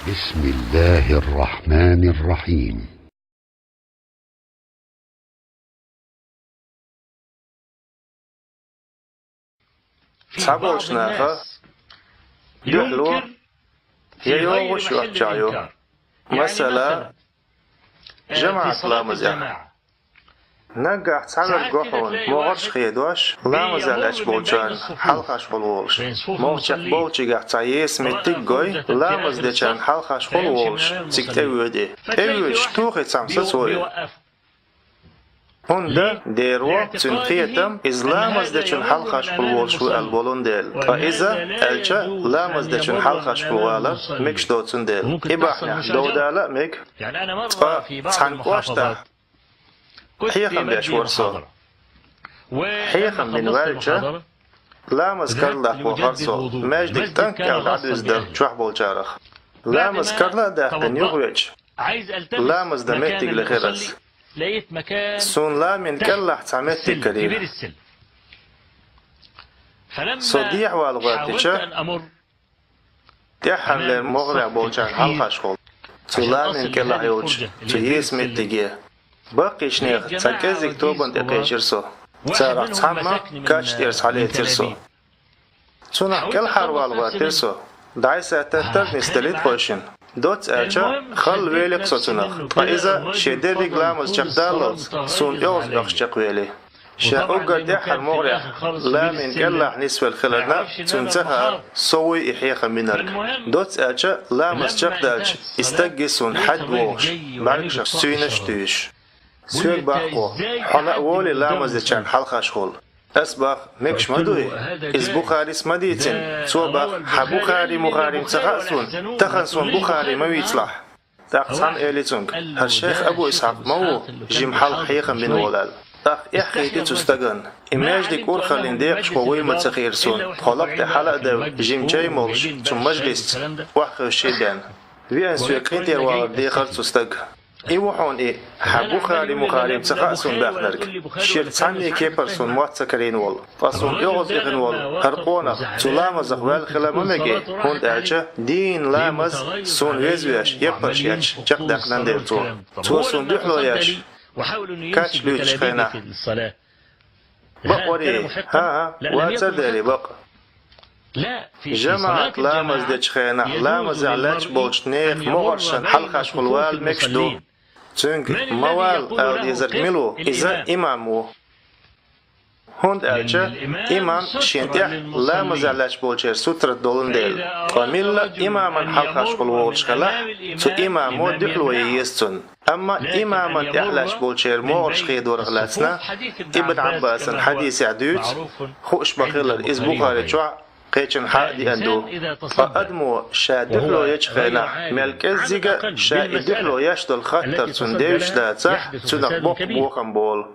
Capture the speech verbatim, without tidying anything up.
بسم الله الرحمن الرحيم. Цхьаболчу наха дуьхьало я йогӀуш йоцчохь ю. Масала, жамаӀат ламазехь. Наггахь цхьаверг го хьуна, могӀарш хедош, ламазехь лаьтташ болчарна хьалхашхула волуш. МогӀа чекхболчигахь цхьа еса меттиг а гой, ламаз дечарна хьалхашхула волуш, цига тӀевоьду и. ТӀевоьдуш, тухий цхьамма сацо и. ХӀунда деро цуьнан кхетам, иза ламаз дечун хьалхашхула волуш ву аьлла болун дела. Ткъа иза, аьлча, ламаз дечун хьалхашхула валар мегаш доцун дела. И бахьанехь дов дала а мега. Ткъа цхьана кӀоштахь хьехам беш вара со. Хьехам бина ваьлча, ламаз карладаккха вахара со, маьждиг тӀанкӀ аьлла дӀадуьзна дара чохь болчарах. Ламаз карла а даьккхина юхавеача, ламаз дан меттиг лехира ас. Суна ламин кӀелахь цхьа меттиг карийра. Со дехьавала гӀоьртича, тӀаьххьарлера могӀарехь болчарна хьалхашхула, цу ламин кӀелахь йолчу цу еса меттиге, баккхийчу нехан цхьа кӀеззиг тобанна тӀекхечира со. Царах цхьамма кач тӀера схьалецира со. Цунах кӀелхьарвала гӀоьртира со. ДӀасаттар а нисделира тхойшинна. Доцца аьлча, халла велира со цунах. Ткъа иза шен дерриг ламаз чекхдаллалц, суна оьгӀаз оьхуш чекхвели. Ша уггар тӀаьххьара могӀарехь ламин кӀелахь нисвелла хиларна, цунна ца хаьара, со вуй и хьехам бинарг. Доцца аьлча, ламаз чекхдаьлча, и стаг гира суна хьаьдда вогӀуш, бӀаьргашах суьйнаш а туьйсуш. Соьга боху, хьо а волий ламаз дечарна хьалхашхула. Ас боху, мегаш ма дуй? Иза Бухарис ма дийцина. Цо боху, хьан Бухари-Мухари ца хаьа суна, тахана суна Бухари ма вийцалахь. ТӀаккха цхьамма элира цуьнга, хӀара шайх Абу Исхьакъ ма ву, жима хьалха хьехам бина волу аьлла. ТӀаккха эхь хийтира цу стагана. И маьждиг урхаллин декъашхо вуй ма ца хиира суна, тхо лакха тӀе хьала а девлла, жима чай а молуш, цу мажлисца охьахевшина а бен. Веана соьга къинтӀера валар дехара цу стага. И ву хьуна и, хьан Бухари-Мухари ца хаьа суна баьхнарг. Шира цхьанне кепара суна мотт ца карийна волу. Ткъа суна оьгӀаз эхина волу хӀара къонах цу ламазах ваьлла хила ма мега, хӀунда аьлча дийнан ламаз суна веза веш, еппарш еш чекхдаьккхина дела цо. Цо суна дуьхьало еш, кач луьйчучу хенахь. Бакъ варий? ХӀан-хӀа, вацара дерий бакъ. ЖамаӀат ламаз дечу хенахь ламазехь лаьтташ болчу нехан могӀаршна хьалхашхула вала мегаш ду. Цуьнга ма вала ала дезарг мила ву? Иза имам ву. ХӀунда аьлча имам шен тӀехь ламазехь лаьтташ болчеран сутрат долун дела. Ткъа милла имаман хьалхашхула волуш хилахь, цу имамо дуьхьало ян еза цунна. Амма имаман тӀехь лаьтташ болчеран могӀарш хедорах лаьцна Ибн Ӏаббасан хьадисехь дуьйцу, хууш ма-хиллара, иза Бухари чохь кхечанхьа а деана ду. Ткъа адамо ша дуьхьало ечу хенахь мел кӀеззига а ша и дуьхьало еш долу хаттар цунна девзаш дацахь, цунах боккха бохам болу.